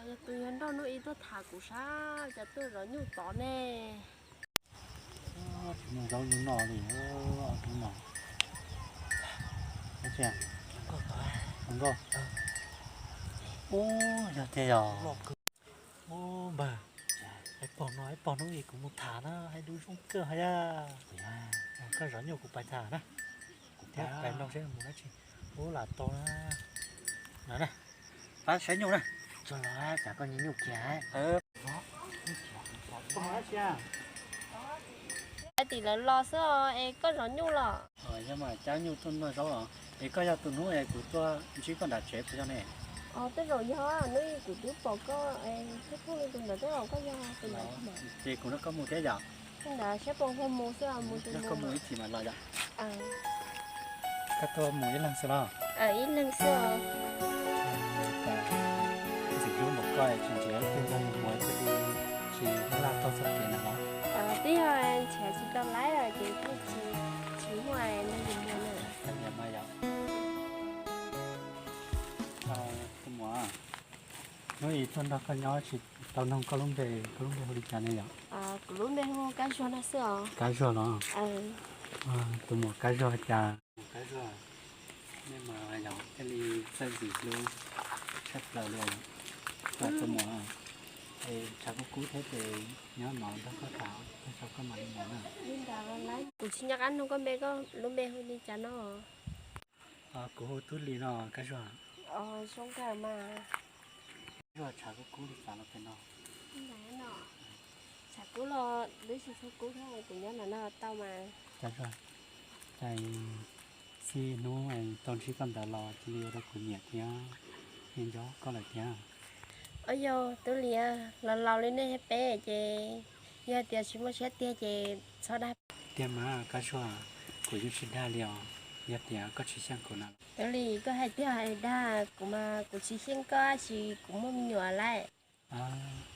Tus yawg nrauj hnub ib tuaj tham kuv sab, cas tuaj zov nyuj tod ne. Tsis muaj zaub nyuj noj li, hnub no. Nkauj, ub, yog tiag yog. Ub, npawg, ib pog no ib pog hnub ib kuv mus tham na, hais lus zoo kawg hais ya. Koj zov nyuj kuv pais tham na. Thiab pais nrog seb mus dab tsi. Ub, lam tau na. No na, pab saib nyuj na. Tso los, cas koj nyiam nyuj kiag. Tim lawv los xwb os, es koj zov nyuj los? Yog mas cab nyuj tuaj noj zaub os. Es koj yog tus hnub es kuv tuaj ntsib koj nram tsev puas yog ne? Tej zaum yog, hnub kuv twb pom koj, thiab phooj ywg tus ntawd tej zaum koj yog tus ntawd. Ces kuv nrog koj mus thiab yom? Ntawd saib puas hu mus xwb, mus tus nrog koj mus ib chim mas los yom? Koj tuaj mus ib leeg xwb los? Ib leeg xwb os. Ntxim hlub npaum koj tsis nrhiav ib tug nrog yus mus thiaj li tsis laj tau txoj kev na los? Twb yog nrhiav tsis tau lawm ces thiaj tsis, tsis muaj nrog yus mus na. Tus muam, hnub ib tuaj nrog koj nyob tsis tau nug koj lub npe, koj lub npe hu li cas ne yom? Kuv lub npe hu Kab Zuag no xwb os. Kab Zuag los? Tus muam Kab Zuag cas? Kab Zuag, nej mas yog thiaj li txawj ntxim hlub tshaj plaws li. Tus muam, es tshav kub kub thiab ces nyob no nrog koj tham, koj tso koj mam li mus na. Kuv tsis nco qab nug koj npe, koj lub npe hu li cas no? Kuv hu Tub Lis no Kab Zuag. Zoo kawg mas. Kab Zuag, tshav kub kub li cas los pem no? Tshav kub los twb tsis tshua kub thiab, kuv nyob ntawm no tau mas. Kab Zuag, cas xij hnub tau ntsib koj ntawd los cia li ua rau kuv nyiam thiab nco koj lawm thiab. Au yog Tub Lis, los laus li nej peb ces yog tias tsis muaj siab tiag ces txhob dag. Tiag mas Kab Zuag, kuv yeej tsis dag li os, yog tias koj tsis xyeej kuv na. Tub Lis, koj hais tiag hais dag, kuv mas kuv tsis xyeej koj tab sis kuv muaj me nyuam lawm.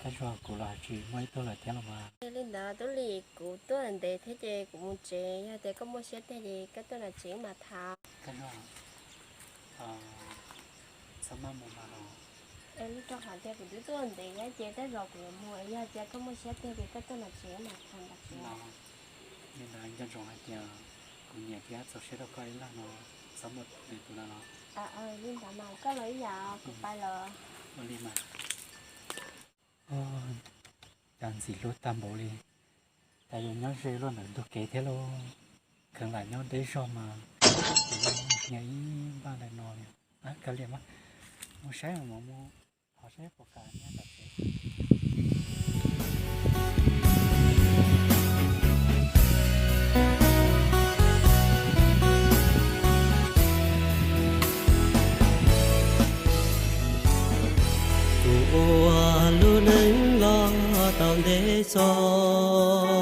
Kab Zuag, kuv los tsis muaj ib tug lawm thiab los mas. Li ntawd Tub Lis, kuv tuaj ntev thiab ces kuv mus tsev, yog tias koj muaj siab tiag ces koj tuaj nram tsev mas tham. Kab Zuag, txhob maj mus mas los. Es li rau qhov tias kuv twb tuaj ntev thiab ces tej zaum kuv yuav mus, yog tias koj muaj siab tiag ces koj tuaj nram tsev mas tham nram tsev. Li ntawd nco ntsoov hais tias kuv nyiam thiab txaus siab rau koj ib leeg no, txhob mus ntev tus no los. Li ntawd mas koj los ib yam kuv pais lawm. Ua li mas. Cas ntxim hlub tag npaum li, cas yuav nyob ze luaj ntawm ntug kev thiab lauj. Kheev lam nyob deb zog mas, cia ib npaj ntawm no li. Kav liam mas, mus saib mas mus, thov saib puas kam nyob tom tsev. Kuv ua lub neej los tau ntev txog,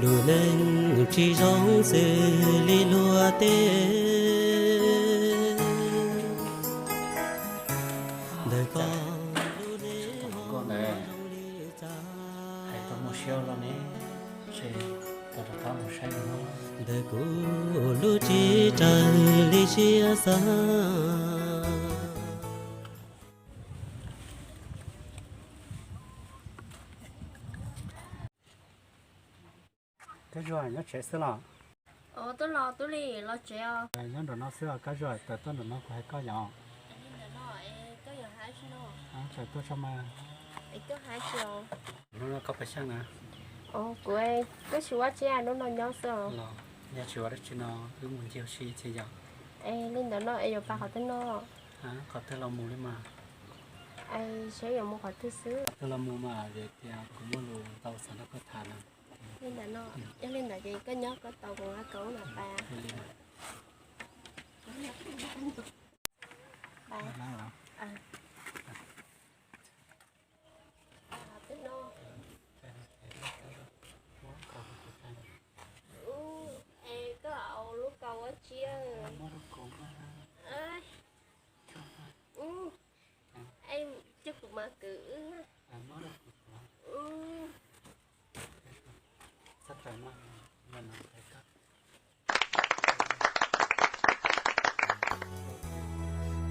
lub neej tsis zoo xws li luag tej. Ntawm koj lub neej zoo li cas, hais tau muaj siab los ne, ces tau rov qab mus saib no. Ntawm kuv lub tsis raws li siab xav. Kab Zuag, nyob tsev xwb los? Tuaj los Tub Lis, los tsev os. Nyob nram no xwb os Kab Zuag, tawm tuaj nram no kuv hais koj yom. Tawm tuaj tso mas. Hnub no koj pais xyeej na? Kuv twb tsis ua teb, hnub no nyob xwb os. Los yog tsis ua dab tsi no wb mus ncig ua si ib txhia yom. Li ntawd no es yuav pais qhov twg no? Qhov twg los mus li mas. Saib yuav mus qhov twg xwb. Qhov twg los mus mas, vim tias kuv muaj lus tau xav nrog koj tham na. Li ntawd no, yog li ntawd ces koj nyob koj tos kuv nqa koj ub no pais. Es koj ua lub kaus ua tsi? Es coj kuv mas kwv wb.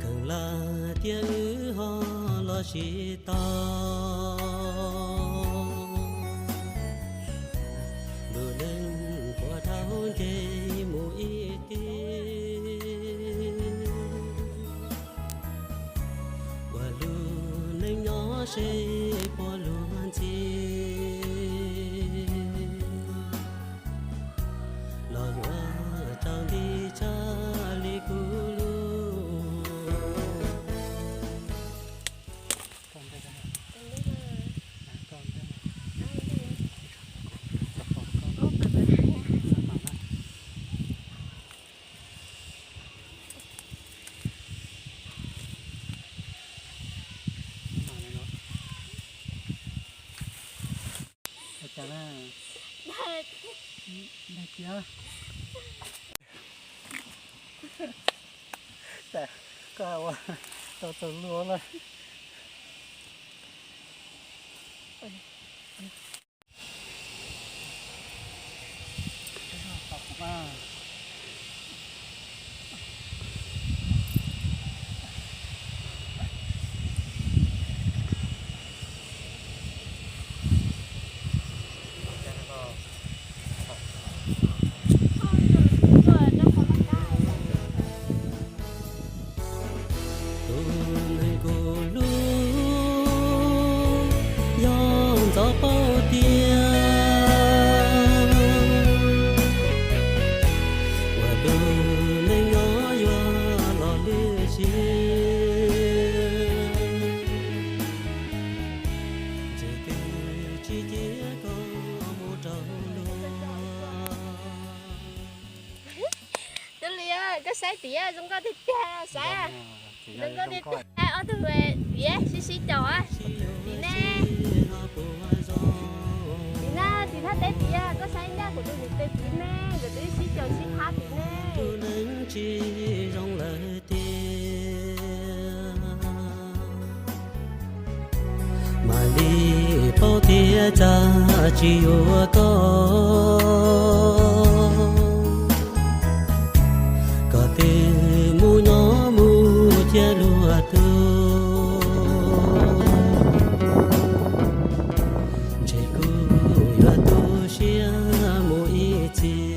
Kheev lam Tias wb ho los tsis tau, lub neej puas dhau nce mus ib tib, ua lub neej nyob seb puas luag ntxhi, los yuav tau nti tshaj li kuv lub. Ua cas na? Dag kiag. Koj ua tau txaus luag lawm. Tus neeg kuv hlub yog ntxov paub tias ua tus neeg nyob yuav los lwj siab, ntshe twb tsis cia koj mus rau luag. Tub Lis, koj saib tiag, zoo nkauj tiag tiag, saib. Zoo nkauj tiag tiag. Ob tug tiav sib sib caum tim ne. Tim na, tim thaj teb tiag, koj saib ncaj kuv tus niam tes tim ne, nkawd twb sib caum sib phab tim ne. Tus neeg tsis zoo lawm tiag. Mam li paub tias cas tsis yuav koj, koj twb mus nyob mus cia luag tug, ntshe kuv yuav tu siab mus ib txhis.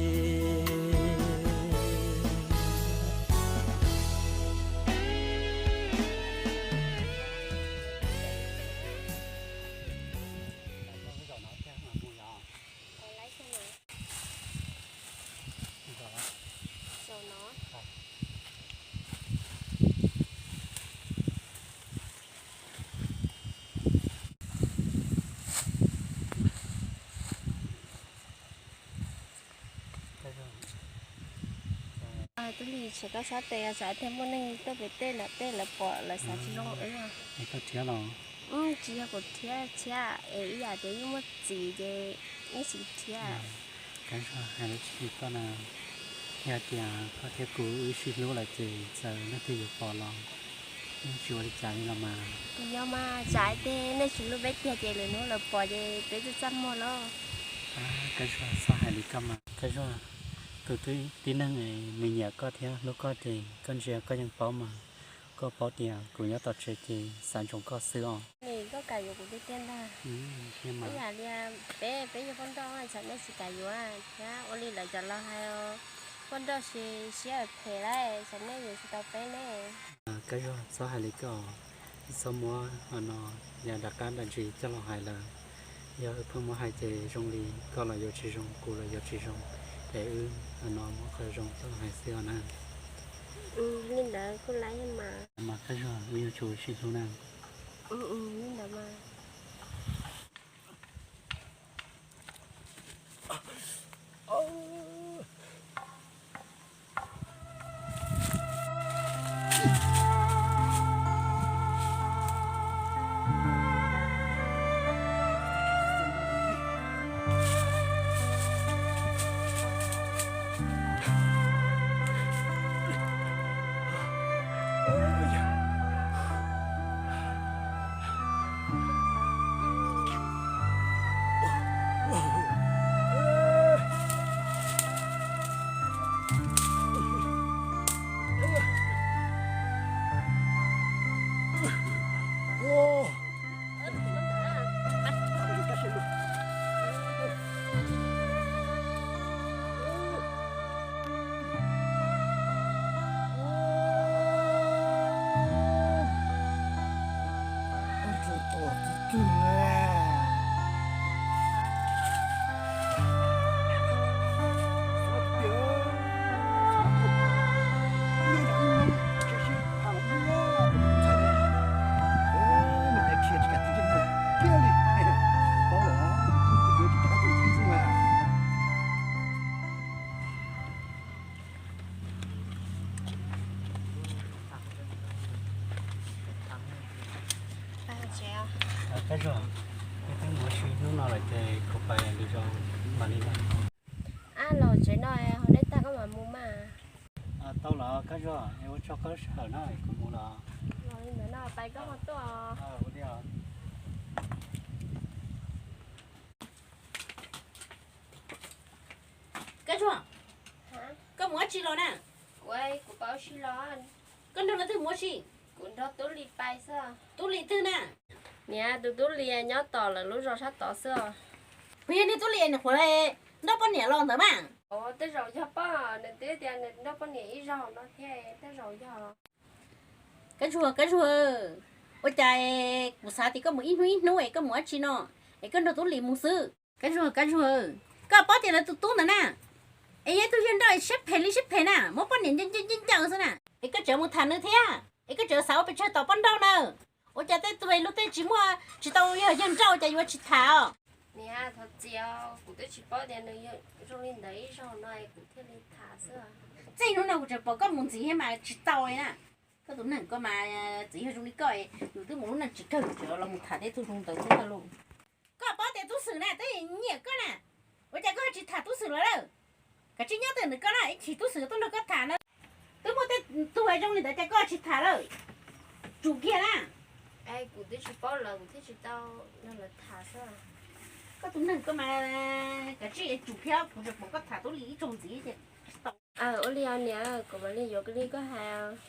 Tub Lis, tseem koj sab tes, tsam thiaj muaj neeg tuaj pem tej, lawv tej lawv pom lawv xav tsis zoo wb. Tsis yog kuv thiab thiab es ib yam tias yeej muaj txiv ces yeej tsis thiab. Koj hais lus tsis li koj na, yog tias koj thiab kuv wb sib hlub lawm ces txawm leej twg yuav pom los yeej tsis ua li cas li los mas. Kuv yog mas, tsam tias nej tsis hlub peb tiag ces lwm hnub lawv pom ces peb twb txaj muag lauj. Koj Zuag, txhob hais li koj mas. Koj Zuag, tus tib neeg nws nyiam koj thiab hlub koj ces koj ntsia koj yeej paub mas. Koj paub tias kuv nyob tom tsev ces xav ntsoov koj xwb os. Nim koj kam yuav kuv tiag tiag ntag. Ib yam li peb, peb yog poj nrauj, tsam nej tsis kam yuav thiab ua li lawv cov laus hais, poj nrauj siab phem lawm, tsam nej yuav tsis tau peb ne. Koj Zuag, txhob hais li koj, txhob muab no yam nram qab nram ntsis coj los hais lawm. Yog wb pheej muab hais ces zoo li koj los yuav tsis zoo, kuv los yuav tsis zoo, es wb no muab qhov zoo coj los hais xwb os na. Li ntawd kuj laib mas. Mas Koj Zuag, wb yuav tsum sib hlub na. Li ntawd mas. Twb mus ua si hnub no lawm ces kuv pais lwm zaus mam li na. Ab, los tsev no ho dej tag koj mam mus mas. Tau los Kab Zuag, es ua tsaug koj lub sij hawm na, kuv mus los. Los li ntawd no pais koj ho tuaj. Ua li os. Kab Zuag, koj mus ua tsi los na? Kuv, kuv pais ua si los. Koj nrog leej twg mus ua si? Kuv nrog Tub Lis pais xwb. Tub Lis twg na? Niam, tus Tub Lis nyob tom lawv lub zos sab tod xwb os. Puas yog niag Tub Lis nws qhuav nrauj poj niam los ntawd mas? Ov, tej zaum yog poj, nws twb tias nws nrauj poj niam ib zaug no thiab, tej zaum yog. Kab Zuag, Kab Zuag, ua cas kuv xav tias koj mus ib hnub ib hnub es koj mus ua tsi no, es koj nrog Tub Lis mus xwb? Kab Zuag, Kab Zuag, koj paub tias lawv tus tub ntawd na, es yog ib tug yawg nrauj es siab phem li siab phem na, muab poj niam ncaws ncaws ncaws xwb na, es koj tseem mus tham nws thiab, es koj tseem xav ua pes tsawg tom poj nrauj na. Ua cas tej tug es luag tej tsis muaj, tsis tau yog yawg nrauj cas yuav tsis tham os? Niam, thov txim, kuv twb tsis paub tias nws zoo li ntawd ib zaug no kuv thiaj li tham xwb. Txij hnub no kuv tseem pom koj mus ntxiv thiab mas tsis tau li na. Koj tus neeg koj mas txawm yog zoo li koj, yus twb mus lub neej tsis kawg tseem los mus tham tej tug zoo ntawd thiab lauj. Koj paub tias Tub Xwm na twb nyiam koj na, ua cas koj tsis tham Tub Xwm los lawm? Kav tsij nyob twj ywm koj na, ib chim Tub Xwm tuaj nrog koj tham na. Twb muaj tej tug zoo li ntawd cas koj tsis tham lawm? Tsum kiag na. Kuv twb tsis paub lawv, kuv thiaj tsis tau nrog lawv tham xwb. Koj tus neeg koj mas kav tsij tsum kiag, kuv tseem pom koj tham Tub Lis ib zaug ntxiv ces tsis tau. Ua li os niam, kuv mam li yuav li koj hais.